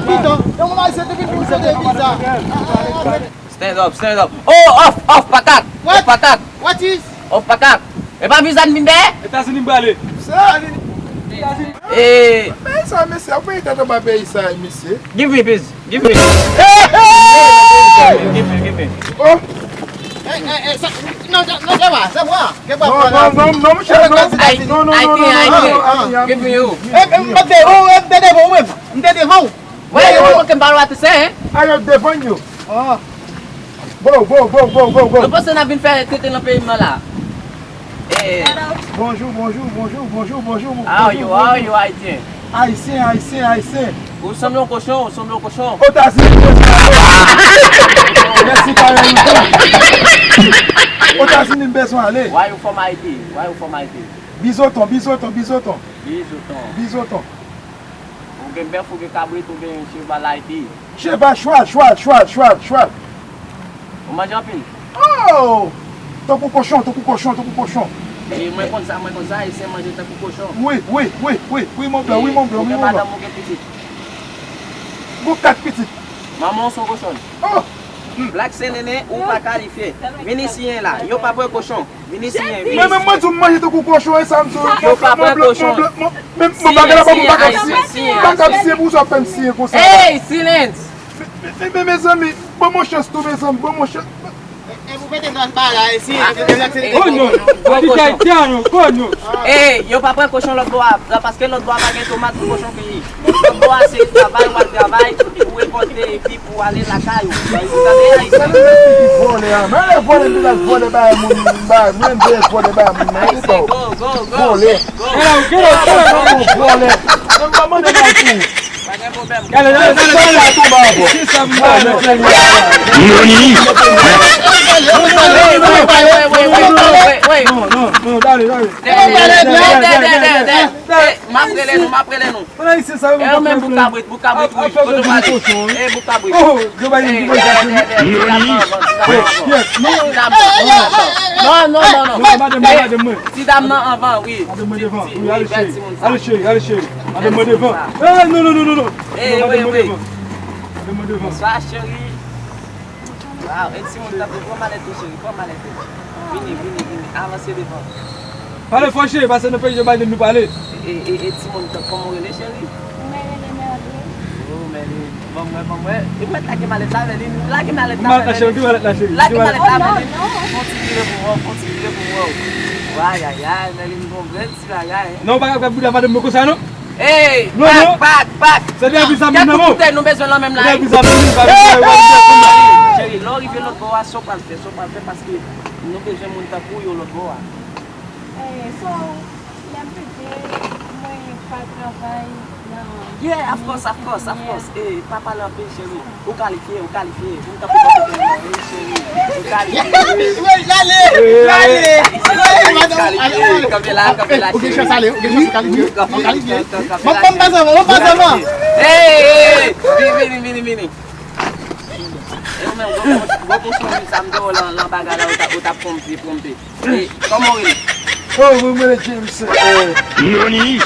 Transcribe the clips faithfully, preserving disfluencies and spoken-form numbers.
Pito, yon moun ayisyen te vin pou l fè de viza. Stand up, stand up. Oh, off, off patat. Off patat. What is? Off patat. E pa viza n vin dèyè? Etazini m prale. Sa? Etazini. Eh. Men sa, mesye, ap mete tèt anba peyi sa, mesye. Give me, please. Give me. Give me, give me. Oh. Eh, eh, eh, sa, non, non, non, se mwen, se mwen. Non, non, non, non, monchè, non. Non, non, non, non, non, non, non. Give me you. Eh, eh, m te devan ou, eh, m te devan ou, m te devan ou. Wè, yo, yo, ke m pa lwa tou se, hein? A yo defann yo. Oh. Go, go, go, go, go, go. Nou panse n ap vin fè tete nan peyi m nan la. Eh. Bonjou, bonjou, bonjou, bonjou, bonjou. How are you? How are you, Haitien? Ayisyen, ayisyen, ayisyen. Ou sanble yon kochon, ou sanble yon kochon. Otazini m bezwen ale. Mèsi, Carolina. Otazini m bezwen ale. Why you from Haiti? Why you from Haiti? Bizoton, bizoton, bizoton. Bizoton. Bizoton. Ou gen bèf, ou gen kabrit, ou gen cheval Ayiti. Cheval, chwal, chwal, chwal, chwal, chwal. Ou manje anpil? Oh! Tankou kochon, tankou kochon, tankou kochon. E mwen konn sa, mwen konn sa, Ayisyen manje tankou kochon. Wi, wi, wi, wi, wi, mon blan, wi, mon blan, wi, mon blan. Ou gen madanm, ou gen pitit? Gon kat pitit. Manman w se yon kochon. Oh! Black Saint Nene, ou pa kalifye. Vin isiyen la, yo pa pran kochon. Vin isiyen, vin isiyen. Mwen menm mwen di w m manje tankou kochon, e sa m di w. Yo pa pran kochon. Men bagay la pa pou m pa kab siyen. M pa kab siyen pou sa w fè m siyen konsa. Hey, silence! Men, men, men, mezanmi, ban m yon chans tou, mezanmi, ban m yon chans. E pou mete nan bagay, si, e pou mete nan bagay. Coño, coño. Ey, yo pa pran kochon lòt bò a, paske lòt bò a pa gen tomat pou kochon ki. Lòt bò a se travay, w al travay, pou rekòlte, epi pou ale lakay ou. Gade Ayisyen. Gade nèg ki vòlè a. Men ale vòlè, m te al vòlè bagay moun, bagay, mwen m te al vòlè bagay moun nan, e sa w. Vòlè. Vòlè. Vòlè. Men m pa mande bagay pou ou. Pa gen pwoblèm. Gade, gade, gade, gade. Ki sa m ba mèt la li a? Ironi. Non, non, non, dale, dale. M ap rele nou, m ap rele nou. Fò nan isi sa yo. E ou menm bouk kabrit, bouk kabrit wouj, kote w pale? E bouk kabrit. Oh, Joe Biden, Joe Biden. Ironi. Yes, non. Non, non, non, non. Non, madanm mwen, madanm mwen. Ti dam nan anvan, wi. Madanm mwen devan. Wi, ale cheri. Ale cheri, ale cheri. Madanm mwen devan. Eh, non, non, non, non, non. Madanm mwen devan. Madanm mwen devan. Bonswa, cheri. Waw, e timoun tanpri, pran malèt ou, cheri, pran malèt ou. Vini, vini, vini, avanse devan. Pale fò, cheri, paske nan peyi Joe Biden nou pale. E, e, e timoun tanpri, kòman w rele, cheri? Mwen rele Merlin. Oh, Merlin. Ban mwen, ban mwen. E mwen lage malèt la, Merlin. Lage malèt la, Merlin. Lage malèt la, cheri. Lage malèt la, Merlin. Fon ti vire pou mwen, fon ti vire pou mwen. Ayayay, Merlin, bon grenn ti bagay. Non, ou pa ka fè bouda madanm mwen konsa, non. Ey, pak, pak, pak. Se de viza moun nan, non? Kèt pou koute nou bezwen lan menm la. Se de viza moun, pa bezwen wè. Cheri, lè w rive lòt bò a, sa w pral fè, sa w pral fè, paske nou bezwen moun tankou w yo lòt bò a. Eh, so, lè m rive, mwen pa travay nan. Yeah, of course, of course, of course. Eh, pa pale anpil, cheri. Ou kalifye, ou kalifye. Vin kanpe bò kote m nan, wi, cheri. Ou kalifye. Wi, lale, lale. Ou kalifye. Kanpe la, kanpe la, cheri. Ou gen chans ale, ou gen chans kalifye. Ou kalifye. Ban m, ban m pase anvan, ban m pase anvan. Hey, hey, hey. Vini, vini, vini, vini. E ou menm, gwo, gwo, gwo kochon, sa m te wè w lan, lan bagay la, ou t ap, ou t ap ponpe, ponpe. E, kòman w rele? Oh, mwen, mwen rele James. Eh. Ironi.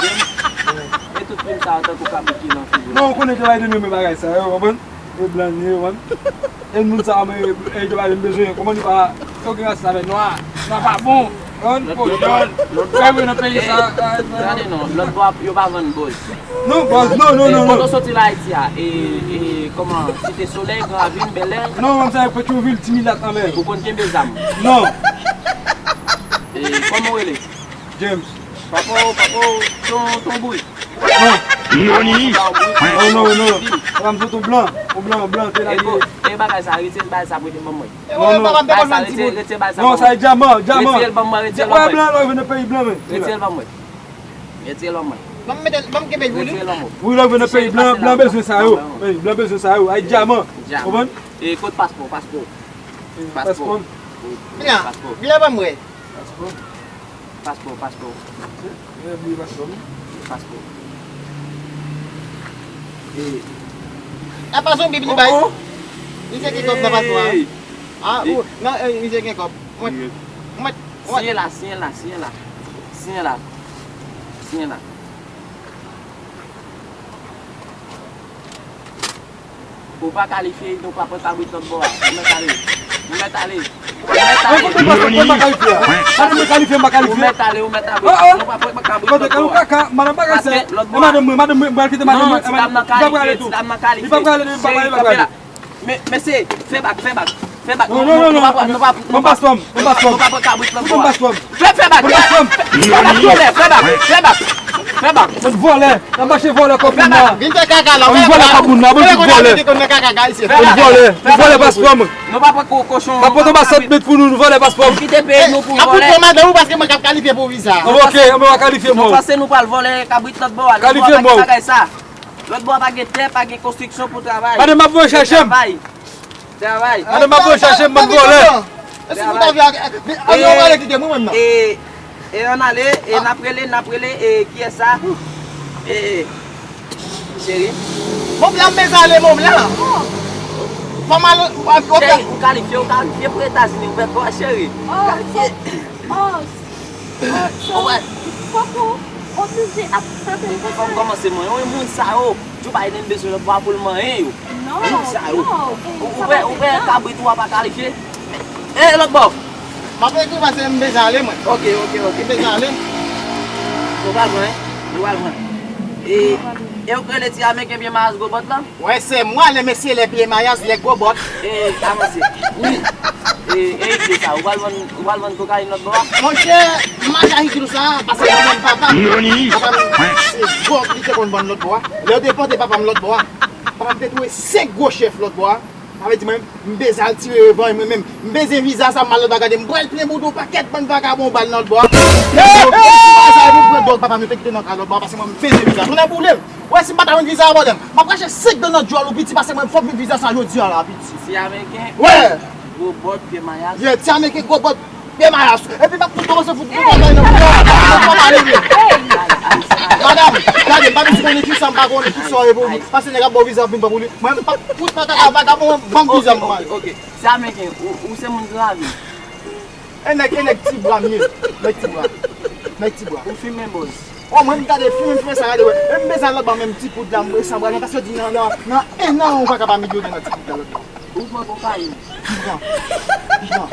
James? E tout plim sa yo tankou kabrit ki nan figi w. Non, ou konnen ke Biden renmen bagay sa yo, konprann? E blan li ye, konprann? E moun sa yo, men, e, e, yo pa menm bezwen, konprann? Li pa, yo gen rasis avèk nwa. Nwa pa bon. Konprann? Lòt, lòt, lòt, lòt, gade non, lòt bò a, yo pa vann bòz. Non, bòz, non, non, non, non. Kote w soti la Ayiti a? E, e, kòman? Site Solèy, Gran Ravin, Bèlè? Non, mwen, sa e Petyonvil, Ti Milat, anlè. Ou konn kenbe zam? Non. E, kòman w rele? James. Papa w, papa w, ton, ton bouy. Non. Ironi. Papa w bouy. Non, non, non. Papa m sot on blan, on blan, blan, te la. E, e bagay sa, retire bagay sa, prete ban mwen. Non, non. Bay sa, retire, retire bay sa ban mwen. Non, sa e dyaman, dyaman. Retire l ban mwen, retire l ban mwen. Wè blan, lè w vin nan peyi blan, men. Retire l ban mwen. Retire l ban mwen. Ban m mete l, ban m kenbe l pou li. Retire l ban mwen. Wi, lè w vin nan peyi blan, blan bezwen sa yo. Wi, blan bezwen sa yo. Ay dyaman. Dyaman. Konprann? E kot paspò, paspò? Paspò. Paspò. Blan, paspò. Blan ban m wè. Paspò. Paspò, paspò. Mwen bliye paspò m. Paspò. E. A pa zonbi li bay. Oh, oh. Li se ki kòb nan paspò a. Hey. Ah, oh, non, eh, li se gen kòb. Mwen, mwen, mwen. Siyen la, siyen la, siyen la. Siyen la. Siyen la. Ou pa kalifye, nou pa pran kabrit lòt bò a. Ou mèt ale. Ou mèt ale. Ou mèt ale. Mwen pa kalifye. Sa nou mwen kalifye, mwen pa kalifye. Ou mèt ale, ou mèt ale. Oh, oh. Nou pa pran kabrit lòt bò a. Kote kalou kaka, madanm pa kay sa. Paske lòt bò a. Madanm mwen, madanm mwen, mwen kite madanm mwen. Non, ti dam nan kalifye, ti dam nan kalifye. Li pa prale, li pa prale, li pa prale. Men, mesye, fè bak, fè bak, fè bak. Non, non, non, non, non, non, pa, non, pa, non, pa, non, pa, non, pa pran kabrit lòt bò a. Fè, fè bak, fè bak, fè bak, fè bak, fè bak. Bann vòlè, n ap mache vòlè kòb moun nan. Vin fè kaka la, vin vòlè kòb moun nan, bann tout vòlè. Bann vòlè, nou vòlè paspò m. Nou pa pran ko-, kochon. Pa pote anba sèt mèt pou nou, nou vòlè paspò m. Nou kite peyi nou pou vòlè. Ap pote madanm ou paske mwen k ap kalifye pou viza. Ok, mwen pa kalifye mwen. Nou panse nou pral vòlè kabrit lòt bò a. Kalifye mwen. Lòt bò a pa gen tè, pa gen konstriksyon pou travay. Madanm ap voye chache m. Travay. Travay. Madanm ap voye chache m, bann vòlè. E si nou ta vle, an nou prale kite mwen menm nan. E, e ann ale, e n ap rele, n ap rele, e kiyès sa? E, cheri. Mòm la, m bezwen ale, mòm la. Fò m al, ok. Cheri, ou kalifye, ou kalifye pou Etazini, ou fè kwa, cheri? Ou kalifye. Oh, so, fòk ou oblije ap frape l konsa. Fò m kòmanse manyen wi, moun sa yo. Joe Biden bezwen lòt bò a pou l manyen yo. Non, moun sa yo. Ou, ou wè, ou wè kabrit ou a pa kalifye? E, lòt bò. M ap ekri paske m bezwen ale, mwen. Ok, ok, ok. M bezwen ale. Nou pral pran, hein? Nou pral pran. E, e ou k rele ti Ameriken pye mayas gwo bòt lan? Wè, se mwa, lè mesye, lè pye mayas, lè gwo bòt. E, avanse. Wi. E, e, ide sa, ou pral vann, ou pral vann kokayin lòt bò a? Monchè, m mache ak ide sa, paske mwen menm papa m, papa m, se dwòg li te konn vann lòt bò a. Lè yo depòte papa m lòt bò a, papa m te touye senk gwo chèf lòt bò a. Sa vle di mwen, m bezwen al tire revanj mwen menm. M bezwen viza sa, m al lòt bò a gade, m pral plen bouda yon pakèt bann vagabon bal nan lòt bò a. Yo, yo, yo, sa, yo pran dwòg papa m yo te kite nan kay lòt bò a, paske mwen, m bezwen viza. Tounen boule m. Wè, si m pa ta jwenn viza a, bòdè m, m ap rache senk dan nan dyòl ou piti, paske mwen, fò m jwenn viza sa jodi a la, piti. Ti Ameriken, wè, gwo bòt, pye mayas. Yeah, ti Ameriken, gwo bòt, pye mayas. Epi m ap fout kòmanse fout gwo bòt nan fò pale vre. Madanm, gade, m pa vin di konnen kisa m pa konnen, kisa w ye pou ou. Paske nèg ap ba w viza, w ap vin pran pou li. Mwen, m p ap fout nan kaka vagabon, ban m viza m. Ok, ok, ok. Ti Ameriken, ou, ou se moun gran lavi. E nèg, e nèg ti bra m ye. Nèg ti bra. Nèg ti bra. Ou fimen, bòs. O, mwen, m gade fim, m fè sa, gade, wè. E m bezwen al lòt bò, menm ti poud la, m resann bra, men paske di nan, nan, nan en an, ou pa ka pa milyonè nan ti poud la lòt bò. Ou pran kokayin? M pran. M pran.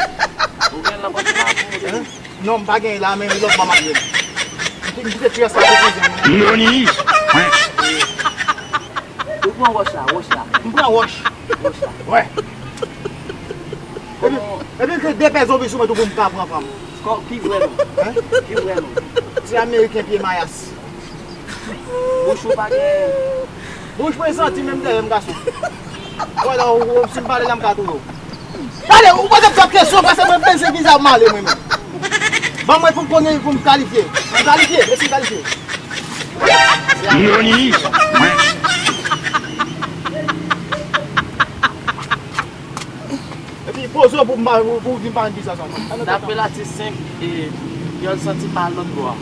Ou gen nan pòch la pou ou te... Non, m pa gen la, men lòt bò m ap jwenn. M te, m te tire sa pou kouzin mwen. Ou pran wòch la, wòch la. M pran wòch. Wòch la. Wè. Epi, epi ke de pè zonbi sou mwen tou pou m ka pran fanm. Kò, ki vrè non? Hein? Ki vrè non? Ti Ameriken pye mayas. Bouch ou pa gen. Bouch mwen santi menm dèyè m gason. Wè la, ou, ou, si m pale la, m ka touye w. Gade, ou poze m twòp kesyon, paske mwen bezwen viza pou m ale mwen menm. Ban mwen pou m konnen, pou m kalifye. Mwen kalifye, mesye kalifye. Noni? Epi poze w pou m pa, pou, pou w vin pa vin di sa sa. Daprè latis senk, e, vyòl santi pa lòt bò a.